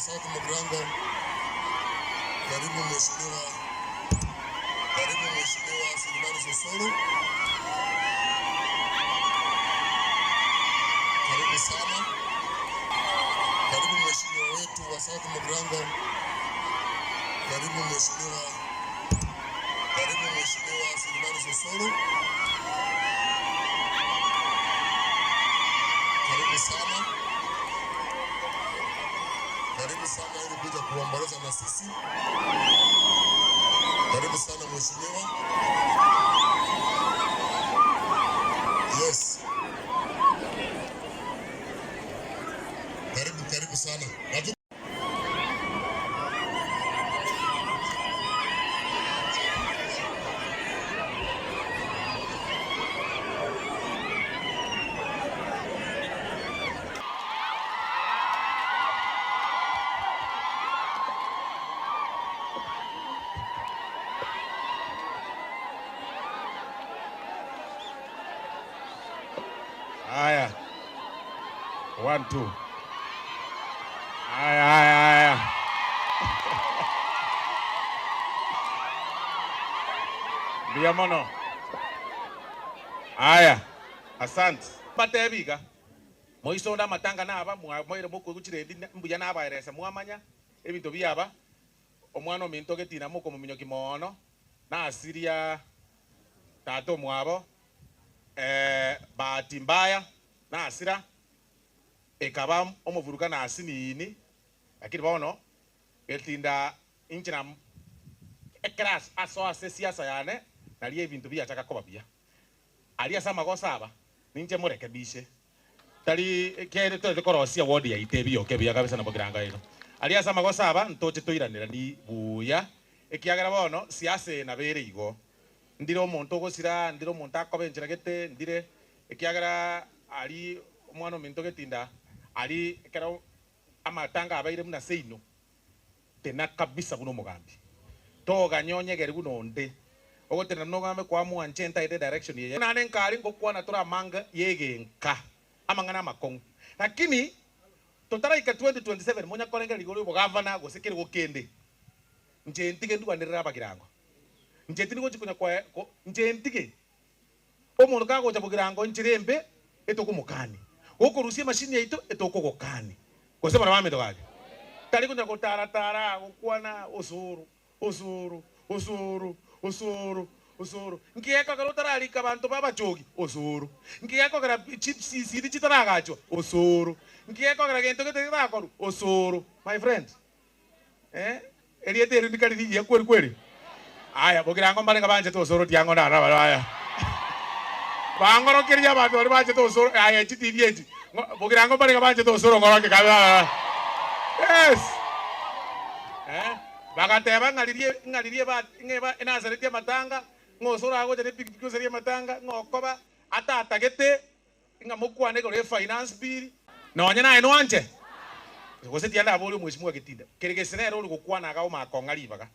South Mugirango, karibu mheshimiwa, karibu mheshimiwa Silvanus Osoro, karibu sana, karibu mheshimiwa wetu wa South Mugirango, karibu mheshimiwa, karibu mheshimiwa Silvanus Osoro, karibu sana, karibu sana ili kuja kuomboleza na sisi. Karibu sana mheshimiwa. Yes. Karibu, karibu sana. Watu Haya, one two. Haya, haya, haya. Mbuya mono. Haya, asante. Mbatebi iga, moise onde amatanga naba mwamoire mokoigwa chirendi mbuya nabaerese mwamanya ebinto biaba, omwana ominto getina mokomominyokia moono, nasiria tata omwabo, Bahati mbaya nasira, ekaba omoburuka nasinini, lakini bono getinda inche na ekero asoa ase esiasa yane nario ebinto biachaka koba buya. Aria ase amagoso aba ninche morekebishe, tari ekiagera toete korosia ward yaito ebiyoke buya kabisa nabo kirango yaito. Aria ase amagoso aba ntoche toiranerani buya, ekiagera bono siasa eye nabo ere igo. Ndire omonto ogosira, ndire omonto akoba enchera gete, ndire, ekiagera aria omwana ominto getinda aria ekero amatanga abeire buna seino, tena kabisa buna omogambi. Toganya onyegeri buna onde, ogotenena buna ogambe kwamwancha entaete edirection eye. Naende nkare ngokwana tore amanga y'egenka, amang'ana amakong'u. Lakini totaraika 2027 monya korengereria igoro y'obogavana gose kerogo kende, inche ntige ndwanerere abagirango. Inche tindi gochia konya koe ko inche ntige omonto kagocha bogirango enchera embe etokomokania, gokorusia emachine yaito etokogokania, gose bono baminto gaki tari konya gotara tara gokwana osoro osoro osoro osoro osoro nki gekogera otararika abanto ba abachogi osoro nki gekogera chips isiri chitaragachwa osoro nki gekogera gento gete getakorwa osoro my friend. Eh, erieta eri ndikari rigiya kweri kweri? Aya, bogirango mbarenge banchete osoro tiang'o naro abare aya. Bang'orokereria abanto baria banchete osoro, aya echi TV echi. Ng'o bogirango mbarenge banchete osoro ng'oroke kabe aa. Yes. Eh, bagateba ng'a riria ng'a riria eba ng'a eba enasaretie amatanga, ng'a osoro agocha ne pikipiki osarie amatanga, ng'a okoba atatagete Ng'a mokwane igoro ye finance bill. Nonye naye nwanche, gose tiandaboria omweshimiwa Getinda, kere gese nere ore gokwana iga omanye kong'a ribaga.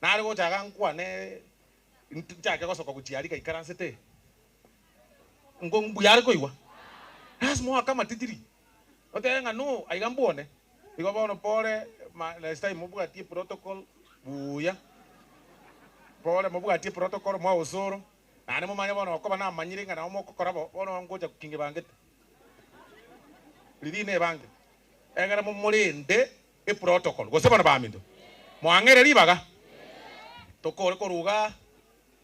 Nare gocha iga nkwane nchake gosoka gochia aria gaikaransete, ngo mbuya are koigwa? Lazima oake amatitiri, otebe ng'a no, aiga mbwone. Igo bono pore ma next time mobwatie protocol buya, pore mobwatie protocol mwa osoro. Naende momanye bono okoba namanyire ng'a nabo mogokora bo, bono ngocha kingebangete riria nebange, egere momorende eprotocol, gose bono baminto, mwang'eire ribaga tokore koruga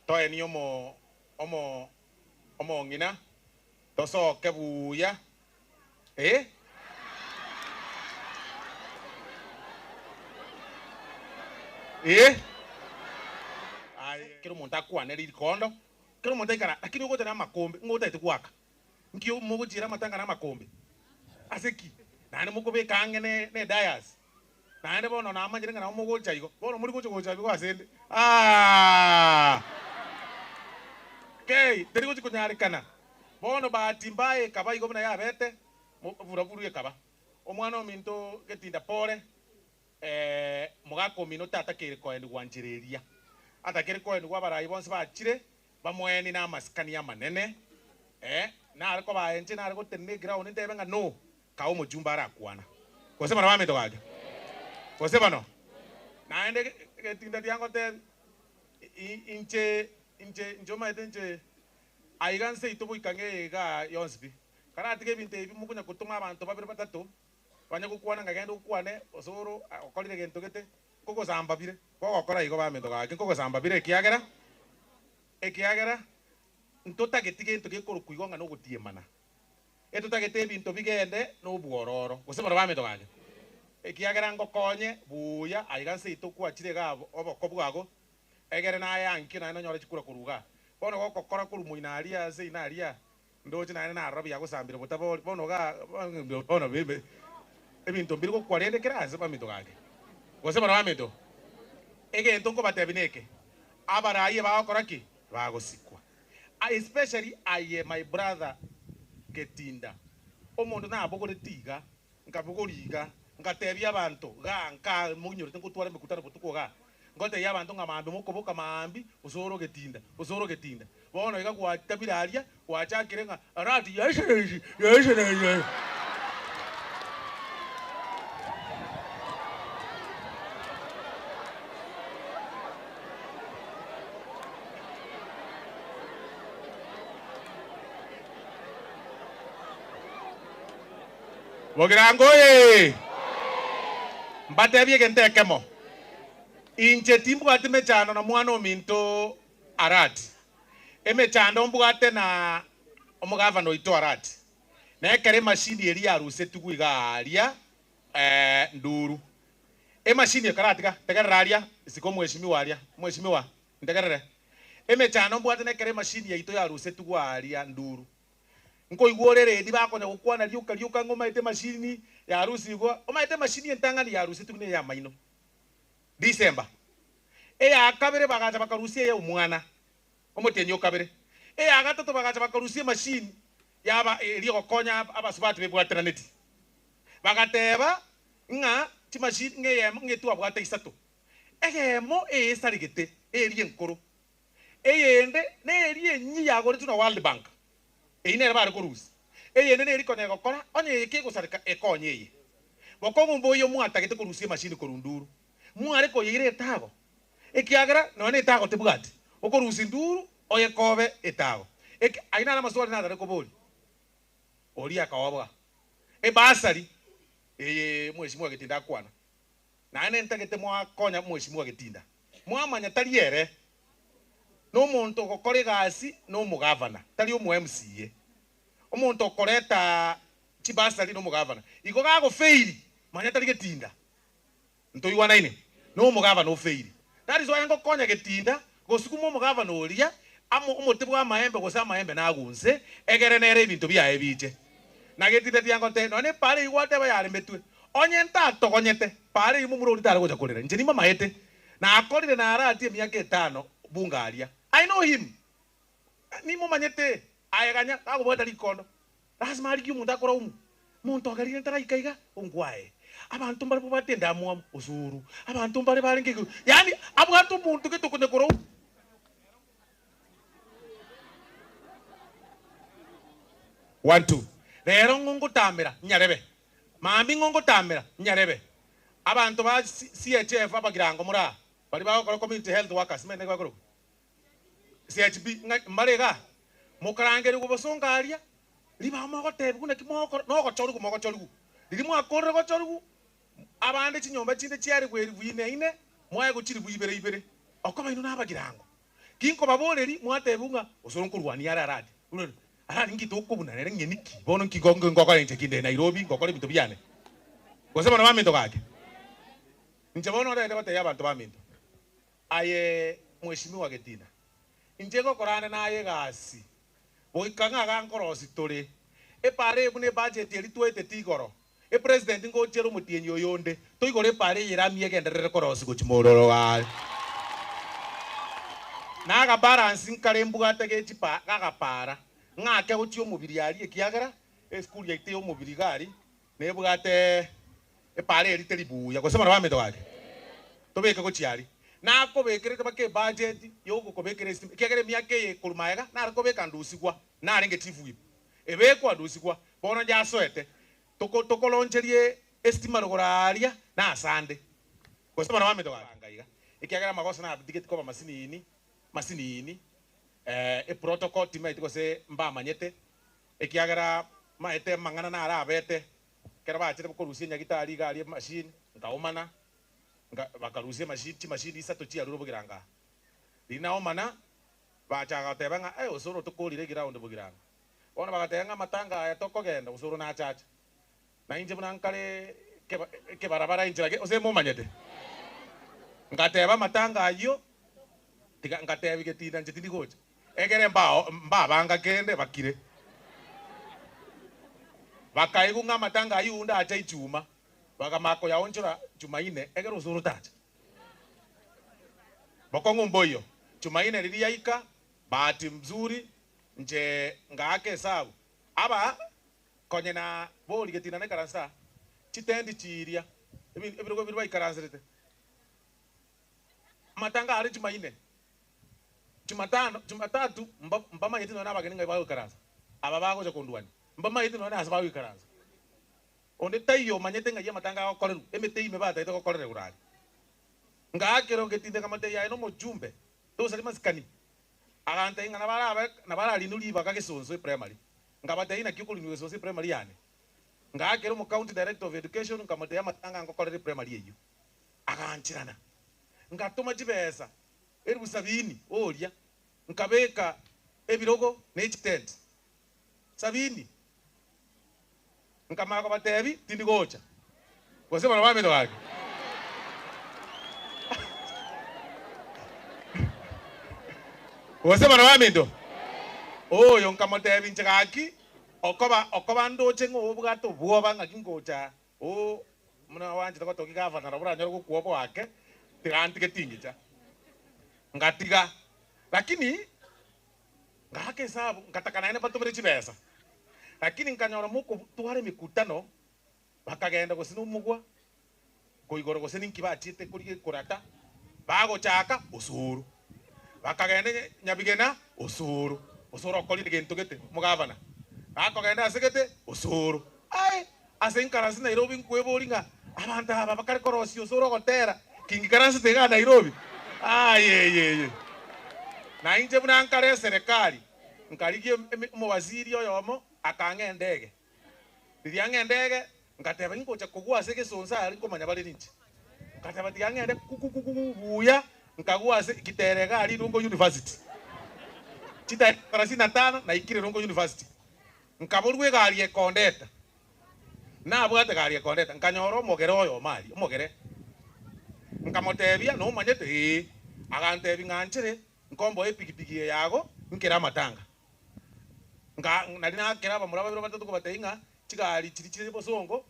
toenie omo omo omong'ina, tosoke buya eh. Eh. Aye kera omonto akwane rikondo, kera omonto aikara, lakini ogocha na amakombe, ng'o otagete goaka? Nki mogochiera amatanga na amakombe? Ase ki? Naende mokobeka ang'e ne ne dais. Naende bono namanyire ng'a nabo mogocha igo, bono mori gocha gocha igo asende. Aah! Kei, teri gochi konyarekana. Bono bahati mbaya ekaba igo buna yabete, buraburu ekaba. Omwana ominto getinda pore, mogaka omino tatakeire koenigwa nchera eria. Atakeire koenigwa abarai bonsi bachire, bamoenie namasikani amanene, nare koba inche nare gotenena eground ntebe ng'a no, kae omochumba arakwana. Gose bana baminto gaki? Gose bono? Naende getinda tiangotebi, inche, inche, inche omanyete inche aiga nseito goika ng'eye igaa yonsi pi. Karatige ebinto ebi mokonya gotoma abanto babere batato, banye gokwana ng'a genda okwane osoro okorire gento gete, nkogosamba bire. Kogokora igo baminto gaki nkogosamba bire ekiagera, ekiagera ntotageti gento gekorokwa igo ng'a nogotiemana. Etotagete ebinto bigende nobwororo, gose bono baminto gaki, ekiagera ngokonye buya aiga nseito kwachire iga oboko bwago, egere naye ankio naende nonyore chikura korwa igaa. Bono gokokora korwa moino aria ase ina aria, ndoche naende narora buya gosambire botabori, bono igaa bono ebinto mbiri gokwa rende kera ase baminto gaki. Gose bono baminto, egento nkobatebia neke, abaraai bagokora ki? Bagosikwa. Especially aye my brother Getinda, omonto nabogoreti iga, nkabogoria iga, ngatebia abanto gaa nkaa monyorete ngotwara emekutano botuko igaa, ngotebia abanto ng'a maambia mokoboka maambia osoro Getinda, osoro Getinda. Bono iga gwatabire aria, gwachakire ng'a arati yaishereisi, yaishereisi. Bogirango oye! Mbatebie egento ekemo, inche timbwati mechando na mwana ominto Arati. Emechando mbwate na omogavana oito Arati, na ekero emashini eria yarusetigwe iga aaria nduru. Emashini ekaratiga, tegerera aria isiko omweshimiwa aria, omweshimiwa, ntegerere. Emechando mbwate na ekero emashini yaito yarusetigwe aaria nduru. Nkoigwa ore eredi bakonya gokwana rioka rioka ng'a omaete emashini yarusigwe, omaete emashini entang'ani yarusetigwe neye amaino. December. Eya kabere bagacha bakarusia eye omwana, omotienyi o kabere. Eya gatato bagacha bakarusia emachine yaba eria egokonya abasubati bebwateraneti. Bagateba ng'a chimachine ng'a eyemo ng'a etwabwate isato. Eyemo eye esaregete eria enkoro, eyende neria enyia yagoretwe na World Bank, Eyio nere bare korusia. Eyende neri konya egokora, onye eye kegosareka ekonye eye. Bokong'u mboiyo mwatagete korusia emashini korwa nduru, mware koyeira etago, ekiagera nonya netago tebwati okorusia nduru oyekobe etago. Eki ayio naro amaswali natare koboria. Oria akaoboa ebasari eye mweshimiwa Getinda akwana. Naende ntagete mwakonya mweshimiwa Getinda. Mwamanya tari ere nomonto ogokora egasi nomogavana, tari omo MCA. Omonto okoreta chibasari nomogavana. Igo gagofeiri, manya tari Getinda. Ntoigwanaine? Nomogavana ofeiri. That is why ngokonya Getinda gosukuma omogavana oria amo omote bw'amaembe gose amaembe nagunse, egere nere ebinto biaye biche. Na Getinda tiangote nonya nepaara eyio gwateba yaremetwe. Onye ntatogonyete paara eyio momura oria tare gocha korera. Inche nimamaete. Nakorire naratie emiaka etano bunga aria. I know him. Nimomanyete. Aye ganya, gakobwata rikondo. Lasima arigie omonto akoraumu. Monto ogerire ntaraika iga, ongwae. Abanto mbare babwate endamwamu, osuru. Abanto mbare barenge igoro. Yaani abwate omonto gete okonya koraumu. One two. Rero ng'o ngotamera nyarebe. Mambia ng'o ngotamera nyarebe. Abanto ba CHF abagirango more aa, baria bagokora community health workers, nimanyete naki bakorokwa? CHB, ng'a mbare igaa, mokarangerigwa bosongo aria, ribaga mogotebigwa naki mogokora, nogochorigwa mogochorigwa. Riria mwakorire gochorigwa, abande chinyomba chinde chiarigwa elifu ine ine, mwaegwa chilifu ibere ibere, okoba inwe nabagirango. Ki nkobaboreria, mwatebigwa ng'a osoro nkorwania are arati, arati nki tokobuna nere ng'eni ki? Bono nki ngokora inche kinde Nairobi, ngokora ebinto biane? Gose bono baminto gaki? Inche bono ntagete gotebia abanto baminto, Aye mweshimiwa Getina, inche ngokora ande naye egasi, goika ng'a gankorosi tore. Epaara eye buna ebudget eria twaetete igoro, epresident ngochiere omotienyi oyo onde, toigore epaara eye erami egenderere korosi gochia mororo are. Na agabalance nkare mbwate gechipa gagapaara, ng'ake gochia omobiri aria ekiagera esukuru yaito ya omobiri iga aria nebwate Epaara eria teri buya, gose bono bamete gaki tobeke gochia aria. Nakobekerete mpaka ebudget yogokobekera estima, ekiagera emiaka eye korwa magega nare kobeka ndusigwa, narenge chief whip, ebekwa ndusigwa, bono nyasoete toko tokolauncherie estima rogoro aaria na asande. Gose bono bamete gotanga iga, ekiagera amagoso natigeti koba masinini, masinini, eprotocol timaeti gose mbamanyete, ekiagera maete amang'ana narabete, ekero bachire korusia enyagitari iga aria emachine, nkaomana, nka bakarusia emachine chimachine isato chiarure bogiranga aa. Riria naomana, bachaka goteba ng'a eh osoro tokorire eground bogiranga. Bono bagateba ng'a amatanga aya tokogenda osoro nachacha. Na inche buna nkare ekebarabara enchera gose momanyete? Ngateba amatanga ayio, tiga ngatebia getinda inche tindi gocha, ekere mbao mbabanga kende bakire. Bakaigwa ng'a amatanga ayio onde acha ichuma, bakamanya koyaonchora jumaine ekero osoro otacha. Bokong'u mboiyo, jumaine riria yaika, bahati mzuri, inche ngaaka esabu, aba Konye na bori getinda naikaranse aa, chitendi chiria, ebirogo biria baikaranserete, amatanga are Jumaine, Jumatano, Jumatatu mba mbamanyeti nonya na abageni ng'ai bagoikaransa, aba bagocha kondwania, mbamanyeti nonya na ase bagoikaransa. Onde taiyo omanyete ng'ai amatanga agokorerwa, emete ime batagete gokorerwa aria. Ngaakera getinda nkamotebia aye nomochumbe, tosaria masikani. Agantebia ng'a nabo nabo ararinwe ribaga gesonso eprimary. Nkabatebia naki okorinwa gesonso eprimary yane. Ngaakera omo county director of education nkamotebia amatanga ngokorera eprimary eyio. Agancherana. Ngatoma chibesa elifu sabini oria nkabeka ebirogo ne chitent sabini. Nkamanya kobatebia tindi gocha. Gose bono bamete gaki. Gose bono baminto, oyo nkamotebia inche gaki, okoba okoba ndoche ng'a obwate obwoba ng'aki ngocha oo buna oanchete gotogia gavana nabo oranyore gokwoboa ake, tiga ntige tingicha. Ngatiga, lakini Ngaaka esabu, ngataka naende mbatomere chibesa, lakini nkanyora mokotwara emekutano, bakagenda gose nomogwa koigoro gose ninki bachiete korigia ekorata, bagochaka osoro. Bakagenda Nyabigena osoro, osoro okorire gento gete, omogavana, bakogenda ase gete osoro. Aye, ase nkaranse Nairobi nkweboria ng'a abanto aba bakare korosia osoro ogotera, ki ngikaransete igaa Nairobi? Ayeyeye! Na inche buna nkare eserekari, nkarigia omowaziri oyomo akang'a endege. Riria ang'a endege, ngateba ingocha kogwa ase egesonso aria nkomanya bare ninche. Ngateba tiga ng'ende kukukuku buya, nkagwa ase Kitere iga aria Rongo University. Chidakika thelathini na tano naikire Rongo University. Nkaborwa egari ekondeta, nabwate egari ekondeta, nkanyora omogere oyomo aria, omogere. Nkamotebia, Nomanyete? Ee. Agantebia, Ng'anchere nkomboe epigipigi eye yago nkere amatanga. Nka nari nakera abamura babere batato kobatebia ng'a chigari chiria chire bosongo,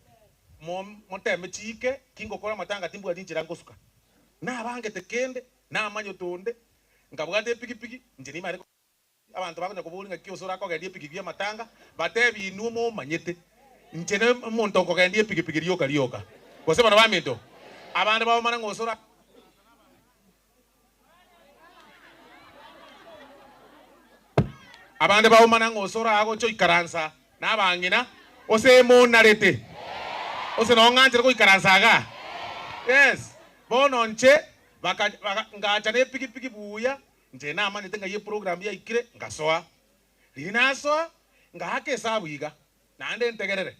mo moteme chiike, ki ngokora amatanga timbwati nchera ngosuka. Nabangete kende, namanyete onde, nkabwata epigipigi, inche nimare. Abanto bakonya koboria ng'aki ase orakogendia epigipigi amatanga, batebi inwe momanyete, inche nomonto okogendia epigipigi rioka rioka. Gose bono baminto, abande baomana ng'a ase ora. Abande baomana ng'a ase oragocha oikaransa nabang'ina, ose monarete, ose noo ng'anchere goikaransa igaa. Yes, bono inche baka baka ngacha nepigipigi buya. Inche namanyete ng'a eprogram yaikire, ngasoa. Riria nasoa, ngaaka esabu iga, naende ntegerere.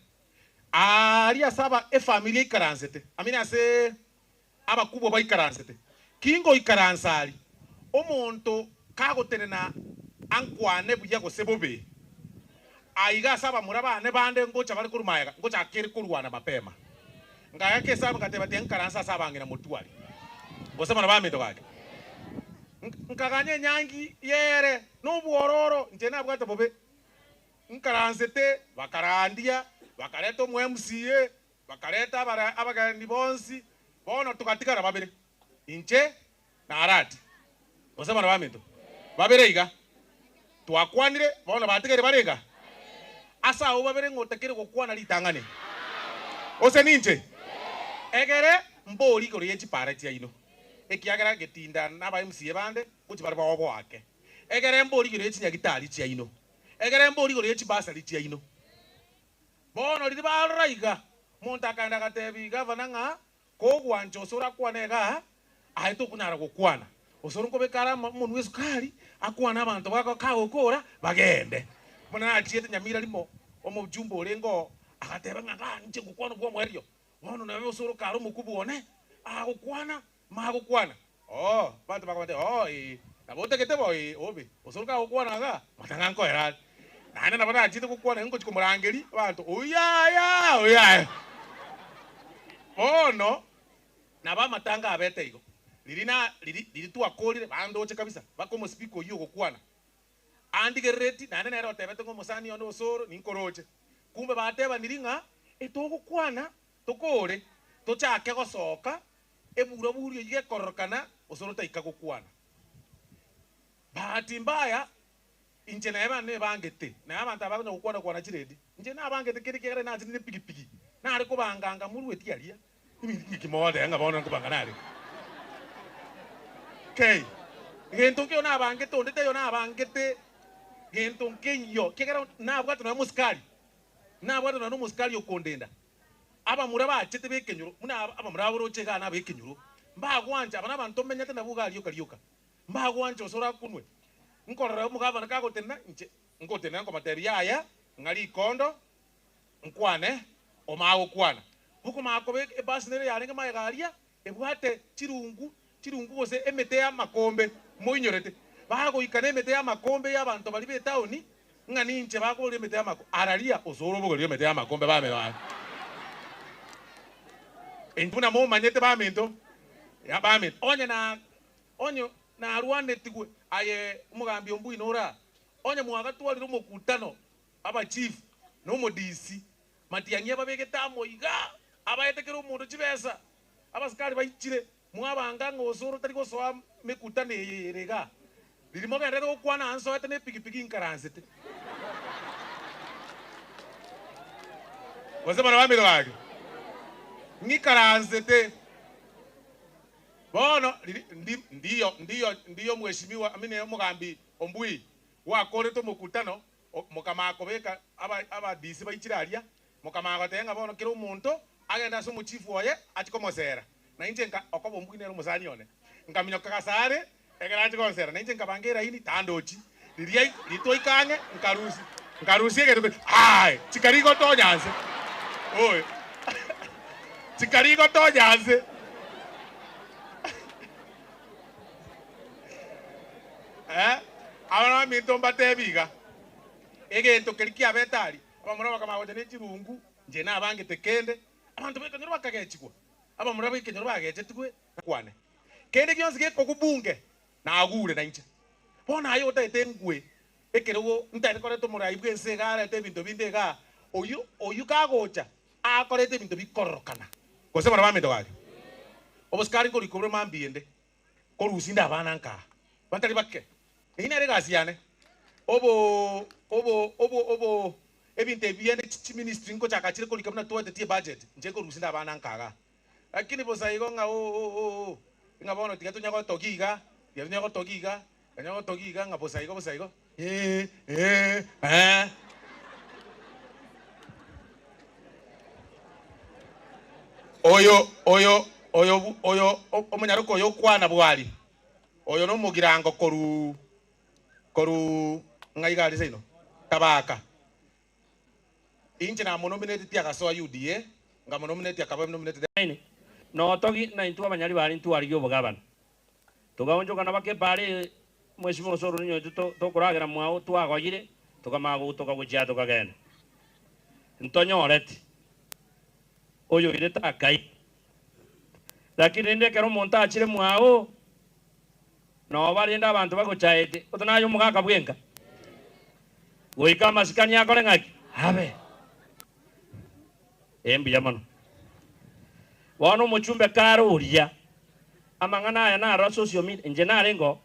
Aaria ase aba efamiri eikaransete, I mean ase abakubwa baikaransete, ki ngoikaransa aria, omonto kagotenena ankwane buya gose bobe, aiga ase abamura bane bande ngocha bare korwa magega, ngochaka kere korwana mapema. Ngaaka esabu ngateba tiga nkaranse ase abang'ina motwe aria, gose bono baminto gaki. Nkaganya enyangi y'ere nobwororo, inche nabwate bobe. Nkaransete, bakarandia, bakareta omo MCA, bakareta abageni bonsi, bono togatigara babere, inche na Arati, gose abana baminto, babere iga. Twakwanire, bono batigaire bare iga. Ase abwo babere ng'otakire gokwana ritang'ani, gose ninche? Egere mbori igoro ye chipara chiaino. Ekiagera getinda naba MCA bande gochia bare baoboake. Egere mbori igoro ye chinyagitari chiaino. Egere mbori igoro ye chibasari chiaino. Bono riria barora iga, omonto akaenda agatebi gavana ng'a Kogwancha osoro akwane igaa, aye tokonyara gokwana. Osoro nkobeka are omonwa esukari, akwane abanto bako kagokora bagende. Buna nachiete Nyamira rimo, omojumbe orenge oo, agateba ng'a igaa inche ngokwana obwo omoerio, bono nebe osoro kare omokubwa one, agokwana, magokwana. Oo, abanto bakamotebia, Oo, ee, nabo otagete bo, ee, obe. Osoro kagokwana igaa, matang'a nkoera are. Naende nabo nachiete gokwana ngochia komorangeria, abanto, Oyaya! Oyaya! Bono nabo amatanga abete igo. Riria na riria riria twakorire, bandoche kabisa, mpaka omospeaker oyio ogokwana, andigerereti, naende nere otebete ng'a omosani one osoro ninkoroche. Kumbe batebaniri ng'a etogokwana tokore, tochake gosoka, ebura-buri eyio gekororokana, osoro taika gokwana. Bahati mbaya, inche neba nebangete, naye abanto aba bakonya gokwana kwana chiredi, inche nabangete kende ekiagera nachire ne pigipigi, nare kobanganga morueti aria, ng'aki mogoteba ng'a bono nkobanga nare? Kei, gento nkeiyo nabangete onde taiyo nabangete gento nkeiyo, ekiagera nabwate nonya omosikari, nabwate nonya na omosikari okondenda. Abamura bachete b'ekenyoro, buna abamura aboroche igaa nab'ekenyoro, mbagwancha aba nabanto menyete nabwo igaa rioka rioka. Mbagwancha gose orakunwe. Nkorora omogabana kagotenena, inche ngotenena nkomoteebia, Yaya, ng'a rikondo nkwane, omanye gokwana. Okomanya kobeka ebasi nere yarenge magega aria, ebwate chirungu, chirungu gose emete y'amakombe, moinyorete. Bagoika nemete y'amakombe y'abanto baria b'etaoni, ng'a ninche bakoboria emete y'amakombe. Araria, osore obogorie emete y'amakombe bamero aye. Intwe buna momanyete baminto, baminto, onye na Onye narwanetigwe, aye omogambi o mbwino ore aa, onye mwagatwarire omokutano abachifu na omodisi, matiang'i ababegete amo iga, abaete kera omonto chibesa, abasikari baichire, mwabanga ng'a osoro tari gosoa mekutano eye ere igaa. Riria mogendererete gokwana aa nsoete nepigipigi inkaransete. Gose bono bamito gaki, ng'ikaransete. Bono riri ndi ndiyo ndiyo ndiyo mheshimiwa amine omogambi Ombui gwakorete omokutano mokamanya kobeka aba aba DC baichire aria mokamanya goteba ng'a bono kera omonto agende ase omochifu oye achie komosera. Na inche nka okoba Ombui nere omosani one nkaminyoka gasa are ekero achia gonsera na inche nkabanga eraini tandochi riria ritwaika ang'e nkarusia nkarusia egento keria aye chikari gotonya nse oyo chikari gotonya nse. Eh, abana baminto mbatebi iga, egento keria kiabete aria, abamura bakamanya gocha ne chirungu, inche nabangete kende, abanto b'ekenyoro bakagechigwa, abamura b'ekenyoro bagechetigwe kwane. Kende gionsi gekogwa bunge, nagure nainche. Bono aye otagete ngwe ekerogo ntaete koreta omorai bw'ense iga arete ebinto binde igaa, oyio oyio kagocha akorete ebinto bikororokana. Gose bono baminto gaki, obosikari nkorikwa bore mambia ende, korusia inde abana nkaa, batari bake. Eyio nere egasi yane. Obo obo obo obo ebinto ebi biane chiministry nkochaka chire korika buna twaetetie ebudget, inche nkorusia inde abana nkaa igaa. Lakini bosa igo ng'a oo oo oo ng'a bono tiga tonya gotogia iga, tiga tonya gotogia iga, tonya gotogia iga ng'a bosa igo bosa igo eeh eeh eeh. Oyo oyo oyo oyo omonyaroka oyo okwana bwari, oyo nomogirango koruu koruu ng'a iga aria seino, Tabaka. Inche namonomineti agasoa UDA, nkamonomineti akaba nominated. Naende notogi naintwe abanyari baria ntwarigie obogabana. Togaonchokana baka epaara mwesimo ase ororunyo oito tokoragera mwao twagoyire, tokamanya gotoka gochia tokagenda. Ntonyoreti oyoirete akaira. Lakini rende ekero omonto achire mwao, noba rende abanto bagochaete, gose naye omogaka bwenka, goika amasikani akore ng'aki? Abe. Ee, mbuya mono. Bono omochumbe kare oria, amang'ana aya naro ase social media, inche narenge oo,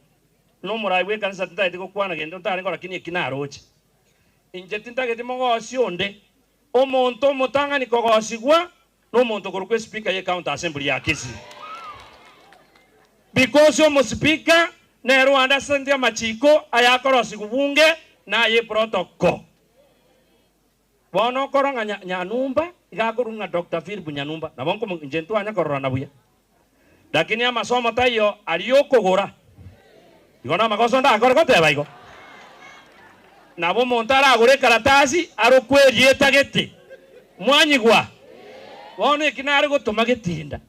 nomorai bw'ekanisa tintageti gokwana gento ntarenge oo lakini eki naroche. Inche tintageti mogosi onde, omonto omotang'ani kogosigwa nomonto okorokwa espeaker ye county assembly ya Kisii. Because omospeaker nere ounderstand amachiko ayakorosigwa bunge na aye protocol. Bono okorora ng'a Nyanumba. Iga akorwa ng'a Doctor Philip Nyanumba, nabo nkomo inche ntwanya kororana buya. Lakini amasomo taiyo aria okogora. Igo namagoso ndakore goteba igo. Nabo omonto aragore ekaratasi arokwe erieta gete. Mwanyigwa? Bono eki nare gotoma getinda.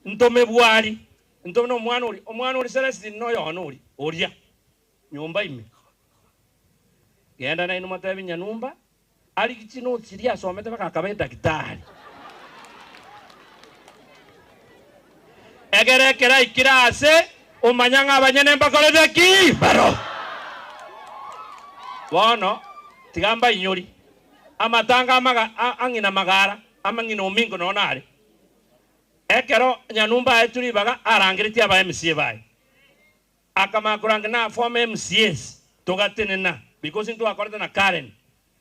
Ntome bwari, ntome nomwana oria, omwana oria Celestine noyo one oria, oria nyomba ime. Genda nainwe motebi Nyanumba, Arigie chinotes chiria asomete mpaka akaba edagitari. Egere ekero aikire aase, omanya ng'a abanyene mbakorete ki? Mbaro. Bono tiga mbainyori, amatanga amaga ang'ina magara, amang'ina omingo nonya nare. Ekero Nyanumba aetwe ribaga, arangeretie aba MCA baye. Akamanya korangeria na former MCAs togatenena because ntwakorete na Karen.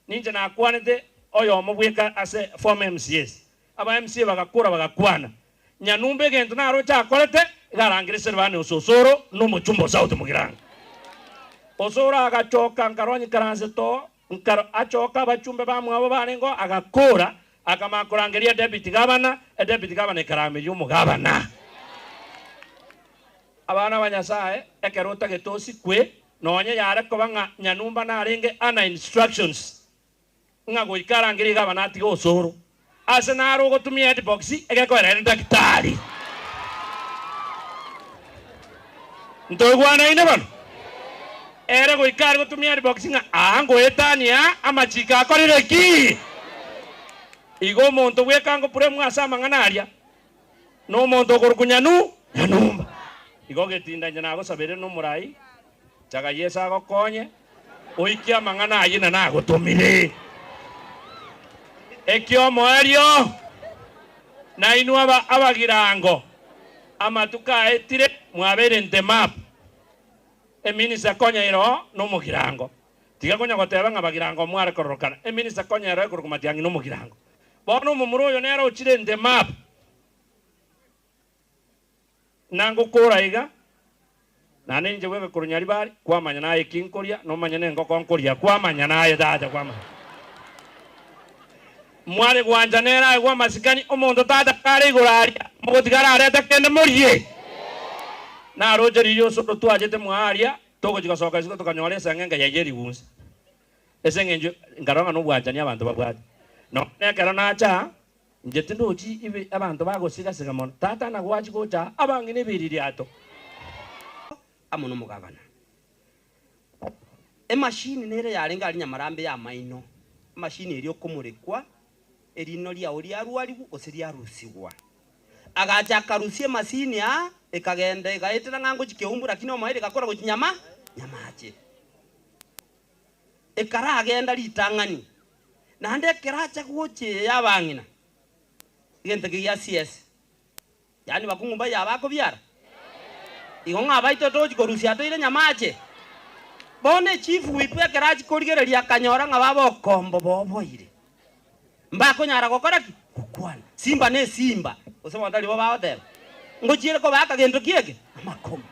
Ninche nakwanete oyomo bweka ase former MCAs. Aba MCA bagakora bagakwana. Nyanumba egento naroche akorete iga arangeria Silvani Ososoro na omochumba o South Mugirango. Osoro agachoka nkarwa nyikaransete oo nkaro achoka abachumbe bamwabo barenge oo agakora akamanya korangeria deputy governor, eduputy governor ekarameria omogabana. Abana ba Nyasae, ekero otagete osikwe, nonye yare koba ng'a nyanumba narenge ana instructions ng'a goika arangerie gavana atige osoro, ase naro ogotumia headbox egekoera ere daktari. Ntoigwanaine bono? Ere goika are gotumia headbox ng'a aa ngoetania amachiko akorire ki? Igo omonto bweka ngopuremwa ase amang'ana aria. Nomonto okorokwa Nyanu, Nyanumba. Igo getinda inche nagosabeire nomorai, chaga Yeso agokonye, oikie amang'ana ayio na nagotomire. Ekiomoerio, nainwe aba abagirango, amatuko aetire mwabeire ntemap, eminisa konya ere oo nomogirango. Tiga konya goteba ng'a bagirango mware kororokana, eminisa konya ero ekorokwa Matiang'i nomogirango. Bono omomura oyo nere ochire Ndemab, na ngokora iga, naende inche bweka korwa Nyaribari, kwamanya naye eki nkoria, nomanye nengoko nkoria, kwamanya naye tata, kwamanya. Mware gwancha nere aegwe amasikani, omonto tata kare igoro aria, mogotiga ararete kende morie. Naroche riria osoro twachete mwaaria, togochia gosoka isiko tokanyora eseng'enge yaye erigunsa. Ase engencho nkarora ng'a nobwanchani abanto babwate. Nonya nekero nacha aa, inche tindochi ibe abanto bagosiga-siga mono. Tata nagwachia gocha aa, abang'ina ebiririato. Amo nomogabana. Emashini nere yarenge aria nyamarambe y'amaino, emashini eria okomorekwa, erino riao riarwarigwa gose riarusigwa. Agacha akarusia emasini aa, ekagenda egaetera ng'a ngochia keumbu lakini omoerio egakora gochia nyama nyamache. Ekaragenda ritang'ani, naende ekero acha gocha eye y'abang'ina, egento eke gia CS, yaani bakungu mbaye aba akobiara, igo ng'a abaito togochi korusia toire nyamache. Bono echief whip ekero achia korigereria akanyora ng'a baba okombo boboire, mbakonyara gokora ki? Gokwana. Simba na esimba, gose bono tari bo bagoteba, ngochiere kobaaka gento ki eke? Amakoma.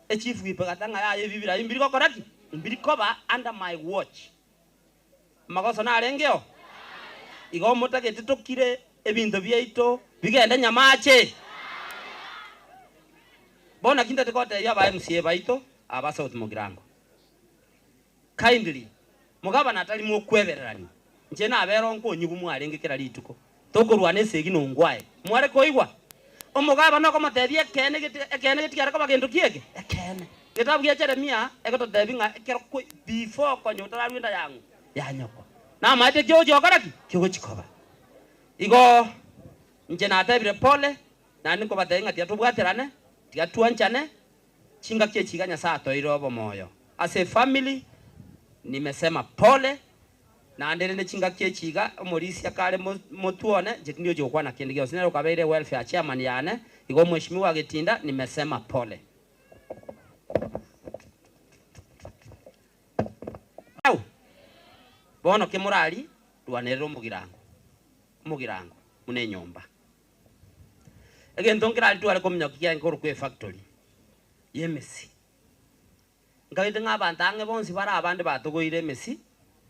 Echief whip egata ng'a yaya ebi birayi mbiri gokora ki? Mbiri koba under my watch. Amagoso narengeo? Igo motagete tokire ebinto biaito bigende nyamache? Bono naki ntagete gotebia aba MCA baito aba South Mugirango. Kindly, mogabana atari mokwebererania, inche nabere onkonyigwa mwarenge kera rituko, tokorwana esegi nongwae. Mware koigwa? Omogabana okomotebia ekeene gete ekeene getigare koba gento ki eke? Ekeene. Getabu gia Jeremia egototebia ng'a ekero kwe before konya otararwa enda yang'o ya nyoko, namaete ki ogochia gokora ki? Ki ogochia koba. Igo inche natebire pole, naende nkobatebia ng'a tiga tobwaterane, tiga twanchane, Chingaki echi iga Nyasae atoeire obomoyo ase efamiri, nimesema pole, naende rende chingaki echi iga omorisia kare motwe one, inche tindi gochia gokwana kende gionsi, nere okabeire welfare chairman yane, igo omweshimiwa Getinda nimesema pole. Au! Bono kemorari rwanerera omogirango, omogirango buna enyomba. Egento nkerari tware kominyokia kiarenge korokwa efactory y'emesi. Nkagete ng'a abanto ang'e bonsi bare abande batogoire emesi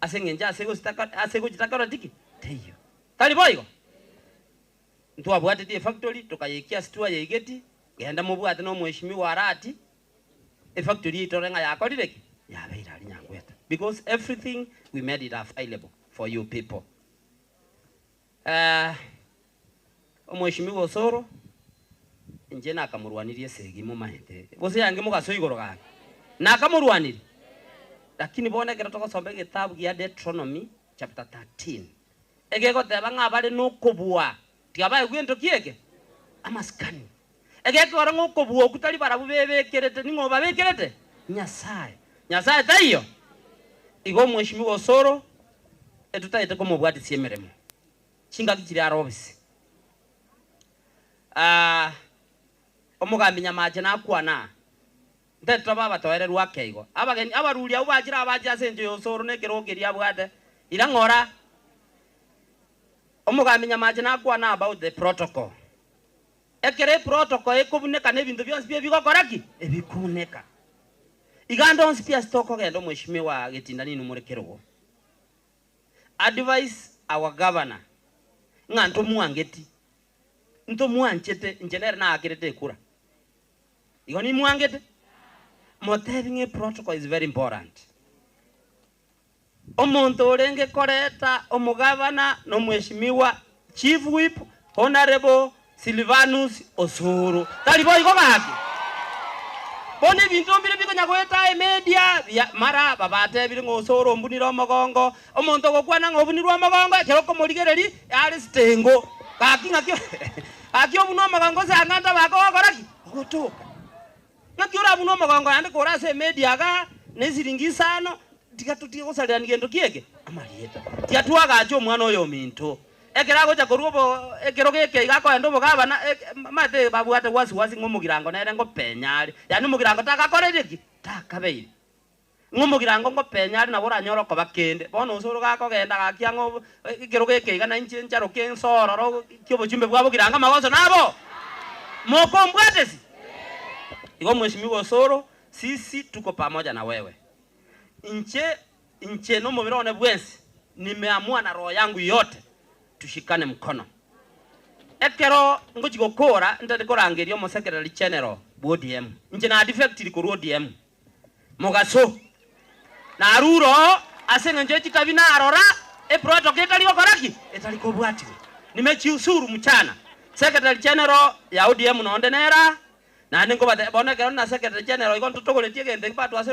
ase eng'encho ase egositaka ase egochitakora tiki? Teiyo. Tari boigo? Ntwabwateti efactory tokayeikia ase twayeigeti, genda mobwate na omweshimiwa Arati, efactory yaito ore ng'a yakorire ki? Yabeire aria Nyangweta. Because everything we made it available for you people. Eh, omweshimiwa Osoro, inche nakamorwanirie esegi momaete, gose yange mogaso igoro gaki, nakamorwanirie. Lakini bono ekero togosoma egetabu gia Deuteronomy chapter 13, egegoteba ng'a bare nokobua, tigabaegwe gento ki eke? Amasikani. Egekogera ng'a okobua okwo tari barabwo bebekerete, ning'o obabekerete? Nyasae. Nyasae taiyo? Igo omweshimiwa Osoro etotagete komobwatisia emeremo chingaki chiria are obisi. Aah, omogambi Nyamache nakwana aa, ntete tobe abatoererwa ake igo. Abageni abaruri abwo bachire abache ase enchera ya Osoro na ekerogo keria abwate, ira ng'ora. Omogambi Nyamache nakwana about the protocol. Ekero eprotocol ekobuneka na ebinto bionsi pi ebigokora ki? Ebikuneka. Iga ande onsi pi ase tokogenda omweshimiwa Getinda ninwe more kerogo. Advise our governor ng'a ntomwangeti, ntomwanchete, inche nere naakerete ekura. Igo nimwangete? Motebi ng'a eprotocol is very important. Omonto orenge koreta omogabana nomweshimiwa Chief Whip Honourable Silvanus Osoro. Tari boigo gaki? Bono ebinto mbire bikonya goeta emedia bia mara babatebire ng'a Osoro ombunire omogongo. Omonto ogokwana ng'a obunirwe omogongo ekero okomorigereria are sitengo. Gaki ng'aki gaki obunwe omogongo ase ang'e ntabake ogokora ki? Ogotoka. Ng'aki orabune omogongo naende kore ase emedia igaa na esiringi isano, tiga totige gosarerania gento ki eke? Amarieta. Tiga twagache omwana oyo ominto. Ekero agocha korwa obo ekerogo eke iga akoenda obogabana eke omanyete babwate wasi wasi ng'a omogirango nere ngopenya are. Yaani omogirango tagakorire ki? Takabeire. Ng'a omogirango ngopenya are nabo oranyore okoba kende. Bono osoro gakogenda gaki ang'e obo ekerogo eke iga nainche ncharoke nse ororo ki obochumbe bwa bogirango amagoso nabo mokombwatesi. Igo mweshimiwa Osoro, sisi tuko pamoja na wewe. Inche inche nomobere one bwensi nimeamua na roho yangu yote tushikane mkono. Ekero ngochi gokora ntari korangeria omosekerari general bwa ODM. Inche na defectiri korwa ODM. Mogaso, narure oo ase engencho ye chitabi narora eprotocol etari gokora ki? Etari kobwatigwa. Nimejiuzuru mchana. Secretary General ya ODM nonde nere aa, naende nkobatebia bono ekero na Secretary General igo ntotogoretie egento eki but ase.